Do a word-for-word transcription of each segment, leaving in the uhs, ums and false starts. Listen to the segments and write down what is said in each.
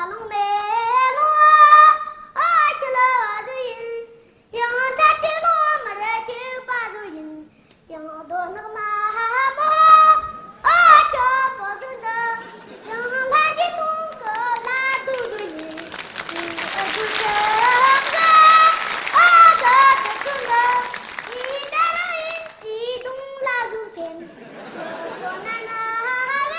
ལུང་མེ་ལོང་ཨ་ཁྱི་ལ་བ་ཟུ་ཡིན། ཡང་ཚ་ཁྱི་ལོ་མ་ར་ཁྱི་པ་ཟུ་ཡིན། ཡང་རྡོ་ནག་མ་མོ་ཨ་ཁྱི་པ་ཟུ་འདི། ཡང་ལྷ་ཁྱི་དུང་གི་ལ་དུ་ཟུ་ཡིན། ཨ་ཟུ་ཁྱི་ཨ་ཟུ་ཁྱི་ཟུ་འདི། ཡིན་ད་རང་ཡིན་ཅི་དུང་ལ་ཟུ་འཐེན། ཡང་རྡོ་ན་ན་ཧ་ཧ་ཧ།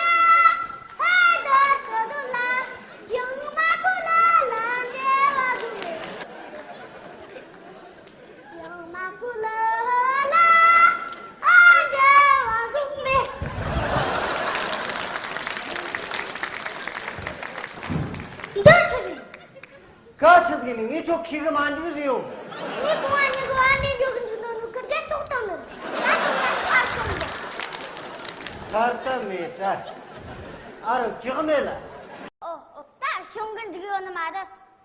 ག་ཆི་ཟིག་ནི་ངས་ཁྱོད་ཁྱི་གི་མ་འཇུག་ཟིག་ཡོང་། ངས་གོང་བ་ཉི་གི་བ་འདྲེན་འཇོག་གི་འཇུག་ནོ་ནུ་ཁུར་གེ་ཚོགས་བཏང་ནི། ད་ཁྱོད་ཚར་སོང་ཟིག་ཚར་ད་མེད་ད། ཨ་རོ་ཅིག་མེད་ལ། ཨོ་ཨོ། ད་ཤོང་གི་འཇུག་ཡོད་ནི་མ་རེད།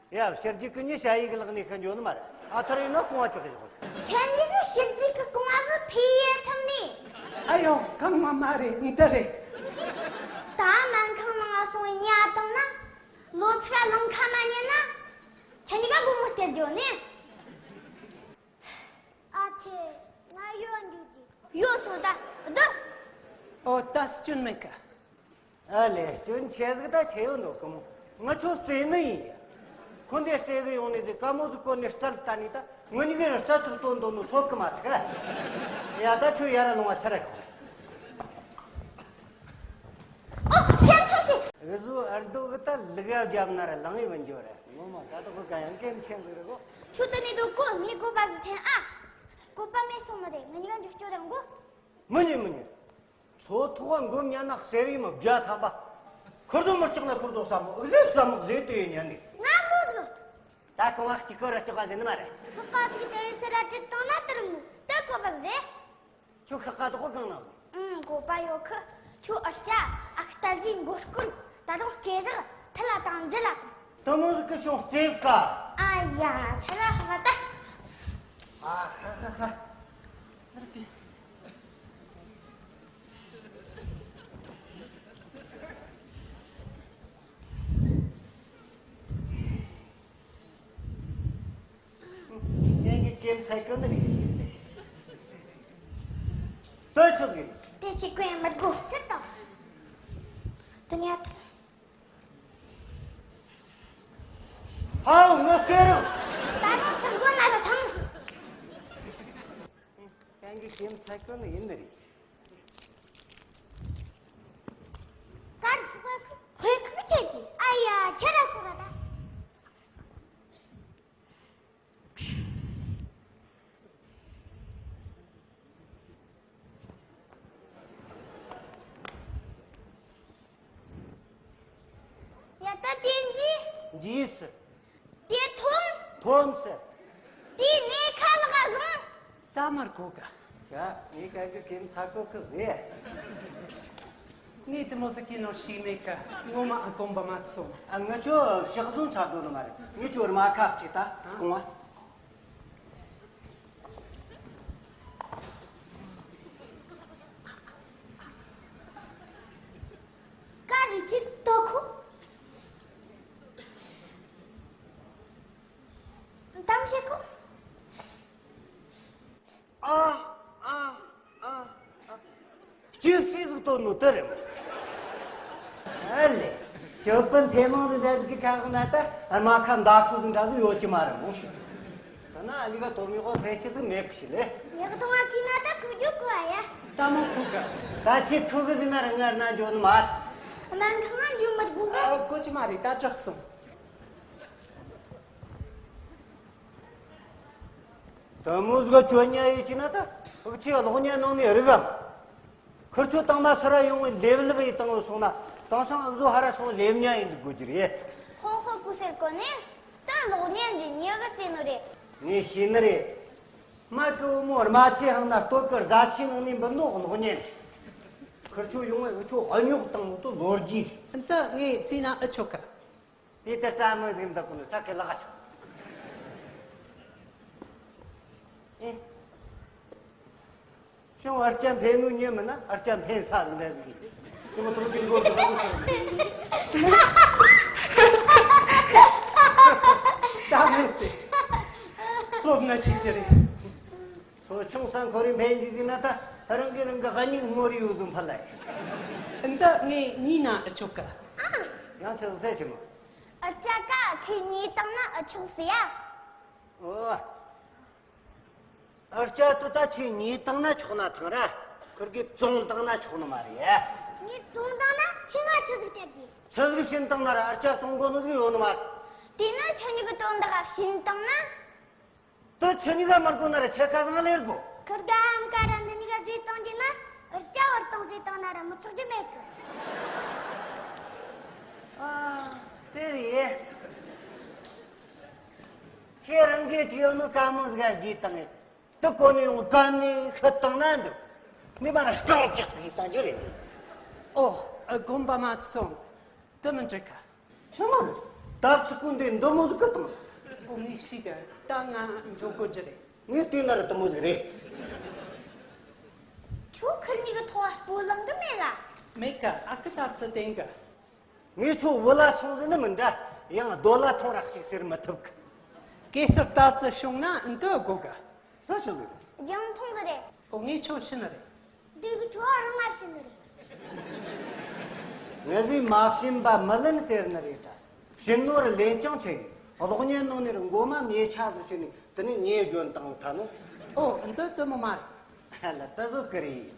ཡ་ཕྱི་རྒྱལ་གི་ཉི་ཞ་ཡིག་ལག་ནས་ཤི་འགྱོ་ནི་མ་རེད། ཨ་ཐར་ཡིན་ན་གོང་བ་ཅོག་གི་ཞོག་ཁྱེད་གཉིས་ཀྱི་ཕྱི་རྒྱལ་གི་གོང་བ་ཟིག་ཕི་ཡེ་ཐུབ་ནི། ཨ་ཡོ་གང་མ་མ་རེད། འདི་རེད། ད་སྨན་ཁང་ནང་སོང་ཉལ་བཏང་ན། ལོ་ཚིགས་ལང་ཁ་མ་ཉན་ན། ཁྱེད་གཉིས་ཀ་སྒོར་མོ་སྟེར་རྒྱུ་ནི། ཨ་ཆེ། ང་ཡོད་འདུག་གི་ཡོད་སོང་ད། བསྡུ། ཨོ་ད་སྐྱོན་མེད་ཀ་ཨ་ལས་སྐྱོན་ཆེ་ཟིག་ད་ཆེ་ཡོད་འདུག་གི་མོ། ང་ཁྱོད་རྩེ་ནི་ཡིན་ཡ། ཁོ་འདི་རྩེ་གི་ཡོང་ནས་ཟིག་དཀའ་མོ་ཟིག་བཀོལ་ནས་རྩལ་ལྟ་ནས་ད་ངུ་གཉིས་ཀྱི་རྩལ་ཚུགས་དོན་དོན་ནོ་ཚོད་གི་མ་ཐུག་ཡ་ད་ཁྱོད་ཡ་ར་ལོང་བ་ཚར་ར་ཁོ། ཨོ་སེམས་ཆུང་ཞིག་འུ་ཟོ་ཨར་རྡོ་གི་ད་ལུག་ཡ་རྒྱབ་ན་ར་ལང་ཡི་བུ་འགྱོ་ར་ངོ་མ་ད་དོ་གི་ག་ཡང་གེམ་ཆེན་ཟིག་རེད་གོ་ཁྱོད་ད་ནི་དོ་གོ་ངའི་གོ་པ་ཟིག་འཐེན་ཨ། གོ་པ་མེད་སོང་མ་རེད། ང་གཉིས་ཀ་འགྲོ་སྐྱོ་ར་འགོ་མི་ཉན་མི་ཉན། མཚོ་ཐོག་ག་མགོ་མཉན་ན་གསེར་ཡིན་མི་བརྒྱ་ཐམ་པ། ཁུར་ཚོ་མི་ལྕགས་ན་ཁུར་ཚོ་ཟ་མོ་ཨུག་ཟེ་ཟ་མོ་ཟེ་དུ་ཡིན་ཉན་ནི། ང་མོ་ཟོ། ད་གང་བ་གཅིག་གོ་ར་ལྕགས་པ་ཟེ་ནི་མ་རེད། ཤོག་ཁ་ཐུག་དེ་ཡི་སེ་ར་ཏི་བཏང་ན་དེར་མོ་དེ་གོ་པ་ཟེ། ཁྱོད་ཤ་ཁ་དོག་གང་ན། ཨང་གོ་པ་ཡོད་ཁི། ཁྱོད་ཨ་ཅག་ཨ་ཁི་ད་ཟིག་མགོ་སྐོར། ད་རུང་སྐེ་རགས་ཐི་ལ་དང་འཇི་ལ་དང་། དེ་མོ་ཟིག་གི་ཤོག་རྩེ་ཀ་ཨ་ཡ་ཆ་ར་ཧ་ད། ཨ་ཧ་ཧ་ཧ། ངས་ཀྱི་ཀེམ་ཚ་གོ་ནི་རེད། ལྟོས་ཆོག་གི་དེ་ཅི་ཀོན་མི་དགོས་ཐུབ་དང་། དུ་ཉལ་ཐུབ། ཧའོ་ངོ་སྐེ་རུ། ད་དུང་སུ་མགོ་ན་ལ་ཐང་། ཀན་གི་ཀེམ་ཚ་གོ་ནི་ཡིན་ནི་རེད། ཀར་ཁོས་ཁུག་ཆེ་ཅི་ཨ་ཡ་ཁྱེད་ར་ཁུག་ར་ད། ཡ་ད་དེ་འཇི། འཇིས་སི། དེ་ཐོམ། ཐོམ་སི། དེ་ནས་ཁ་ལག་བཟང་། ད་མར་གོ་ག་ཡ་ངས་ཀ་གི་ཀེམ་ཚ་གོ་གི་རེད། ངས་དེ་མོ་ཟིག་གི་ནོ་ཤེས་མེད་ཀ་ངོ་མ་ཨ་གོམ་པ་མ་ཚོམ། ཨ་ངི་ཆོ་ཕྱག་བཟུང་ཚ་གོ་ནི་མ་རེད། ངི་ཆོ་ར་མ་ཁ་གཅིག་ད་སྐོང་བ། ཀ་རི་ཁྱི་ཏོ་ཁུ། དམ་ཞེ་ཁུ། ཨ་ཨ་ཨ་ཨ། སྐྱིད་སི་ཟིག་ཏོ་ནོ་དེ་རེད་མོ། ཨ་ལེ། ཅོ་པན་ཐེ་མང་ཟིག་འདྲ་ཟིག་གི་ཁ་གི་ན་ད་ཨ་མ་ཁ་མདའ་ཁུ་ཟིག་འདྲ་ཟིག་ཡོད་ཀྱི་མ་རེད་མོ། ད་ན་ཨ་ལི་ག་དོ་མི་གོ་ཕེ་ཁྱི་ཟིག་མེད་གི་ཞི་ལེ། ཉག་དང་བ་ཁྱི་ན་ད་ཁུ་རྒྱུ་ཁུ་ཨ་ཡ། ད་མོ་ཁུ་ག་ད་ཁྱི་ཁུ་གི་ཟིག་ན་ར་ང་ར་ན་འཇོ་ནི་མ། སྨན་ཁང་ན་འཇུ་མི་དགོས་གི་ཨ་གོ་ཅི་མ་རེད། ད་དྲག་སོང་། དེ་མོ་ཟིག་ག་ཁྱོད་ཉལ་ཡོད་ཀྱི་ན་ད་འུ་ཆི་གློག་བརྙན་ནང་ནས་རིག་གམ། ཁུར་ཆོ་དང་མ་སུ་ར་ཡོང་བའི་ལེབ་ལེབ་ཡི་དང་བོ་སོང་ན་དེང་སང་འུ་ཟོ་ཧ་ར་སོང་ལེབ་ཉལ་ཡིན་འདུག་དགོས་རྒྱུ་རེད། ཧོ་ཧོ་ཀུ་སེར་གོ་ནས་ད་གློག་བརྙན་འདི་ཉེ་གི་བརྩིས་ནོ་རེད། ངས་ཤེས་ནི་རེད། མ་ཀི་བུ་མོ་རྨ་ཆུ་ཧང་ན་སྟོད་ཀི་རྫ་ཆུ་ནང་ནས་འབུད་ནོ་གློག་བརྙན་རེད། ཁུར་ཆོ་ཡོང་བའི་འུ་ཆོ་ཧ་ཉོག་དང་ནོ་དོ་ལོ་རྒྱུས་རེད། འདི་ངས་བརྩིས་ན་ཨེ་ཆོག་ག་དེ་ལྟར་རྩ་མི་ཟིན་འདུག་ནི་ས་ཁའི་ལག་ཤོག་ཨེ། ཤོང་ཨར་ཅན་འཕེན་ནུ་ཉེ་མི་ན་ཨར་ཅན་འཕེན་ས་ཟིན་འདྲ་ཟིན། ཤོང་ཐོག་གི་མགོ་གི་ལག་ཤོག་ཚོ་ཆུང་ས་འཁོར་རེ་འཕེན་གྱི་ཟིན་ན་ད་རང་གི་རང་གི་ཧ་ཉིག་ངོ་རེ་ཡོད་ཟུམ་ཕར་ལ་ཡ། འདི་ངས་ཉིན་ན་ཨ་ཆོག་གི། ཡང་ཆི་ཟེར་ཆི་མོ། ཨ་ཅག་ག་ཁོས་ཉེས་བཏང་ན་ཨ་ཆོག་ཟེར་ཡ། ཨོ། ཨར་ཅག་ཏུ་ད་ཆི་ཉེས་བཏང་ན་ཆོག་ན་ཐང་ར། ཁུར་གི་བཙོང་བཏང་ན་ཆོག་ནི་མ་རེད་ཡ། ངས་བཙོང་བཏང་ན་ཁྱེད་ང་ཆི་ཟིག་སྟེར་གི། ཆི་ཟིག་བྱིན་བཏང་ན་ར་ཨར་ཅག་བཙོང་གོ་ནི་ཟིག་ཡོད་ནི་མ་རེད། དེ་ནི་ཁྱེད་གཉིས་གི་དོན་དག་བྱིན་བཏང་ན། དེ་ཆི་ཉི་ག་མར་གོ་ན་ར་ཆེ་ཁ་ཟང་ལེར་གོ། ཁུར་ག་ཧམ་ཀ་ར་འདི་ཉི་ག་བརྗེད་བཏང་རྒྱུ་ན་ཨར་ཅག་བར་བཏང་བརྗེད་བཏང་ན་ར་མི་ཆོག་རྒྱུ་མེད་གི། ཨ། དེ་རེད། ཁྱེད་རང་གིས་ཅི་ཡོད་ནོ་ཀ་མོ་ཟིག་བརྗེད་བཏང་ངེ། དེ་གོ་ནས་ཡོང་ག་ནས་ཤི་བཏང་ན་འདུག་ནི་མ་ར་རྐང་ཅག་ཟིག་བཏང་རྒྱུ་རེད། ཨོ། ཨ། དགོན་པ་མ་སོང་། དེ་མི་འགྲིག་ག་ཆི་མོ། ད་ཚིག་གོ་འདི་འདི་མོ་ཟིག་གི་དང་། ཨོ། ངས་ཤེས་གི། ད་ང་འཇོག་དགོས་རྒྱུ་རེད། ངས་བལྟས་ན་ར་དེ་མོ་ཟིག་རེད། ཁྱོད་ཁུར་གཉིས་གི་ཐོག་སྤོ་ལངས་གི་མེད་ལ། མེད་གི། ཨ་ཁུ་ད་ཚི་བསྟན་གི། ངས་ཁྱོད་བུ་ལ་སོང་ཟིན་ནི་མི་འདྲ། ཡང་རྡོ་ལ་ཐོང་རག་ཞིག་ཟེར་མི་ཐུབ་གི། གེ་སར་ད་ཚི་བྱུང་ན་འདི་དགོས་གི། ད་ཆི་ཟིག་རེད། རྒྱང་མཐོང་གི་རེད། ཨོ། ངས་ཁྱོད་ཤི་ནི་རེད། འདི་གི་ཁྱོད་རང་ང་བྱིན་ནི་རེད། ངས་ཟིག་མ་བྱིན་པ་མི་ལེན་ཟེར་ནི་རེད་ད། བྱིན་ནོ་ར་ལེན་ཀྱང་ཆེ་ཡིན། གློག་བརྙན་ནང་ནས་ར་མགོ་མ་མེ་ཆ་ཟིག་བྱིན་ནས་དེ་ནས་ཉེས་སྐྱོན་བཏང་ཐལ་ནོ། ཨོ། འདི་དེ་མོ་མ་རེད། ལ་ད་བཟོ་གི་རེད།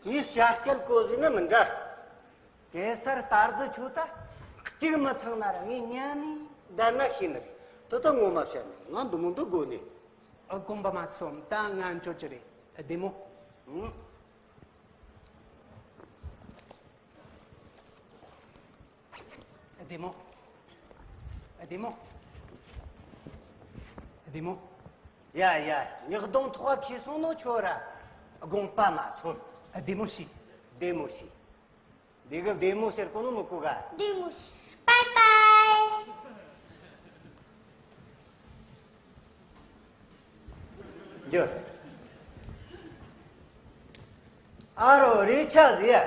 ངས་བྱ་སྐད་གོ་ཟིན་ནི་མི་འདྲ། གེ་སར་རྟ་རྫི་ཁྱོད་ད་གཅིག་མི་ཚང་ན་ར་ངས་ཉན་ནས་བསྡད་ན་ཤེས་ནི་རེད། དེ་ད་ངོ་མ་བཤད་ནས་ང་འདི་མོ་འདི་དགོས་ནས། ཨ། དགོན་པ་མ་སོང་། ད་ང་འཇོག་རྒྱུ་རེད། བདེ་མོ། ཨང་། བདེ་མོ། བདེ་མོ། བདེ་མོ། ཡ་ཡ། ཉག་གདོང་ཐོག་ཁེ་སོང་ནོ་ཁྱོད་ར། དགོངས་པ་མ་ཚོམ། བདེ་མོ་བྱོས། བདེ་མོ་བྱོས། འདི་གི་བདེ་མོ་ཟེར་གོ་ནོ་མི་གོ་ག་བདེ་མོ་བྱོས། པའི་པའི། འགྱོ། ཨ་རོ་རེ་ཆ་ཟེ།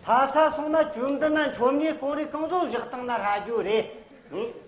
ལྷ་ས་སོང་ན་བཅོམ་ལྡན་ན་མཆོད་མེ་སྐོང་རེ་གང་བཟོ་བཞག་བཏང་ན་ཧྲ་རྒྱུ་རེད། ཨང་།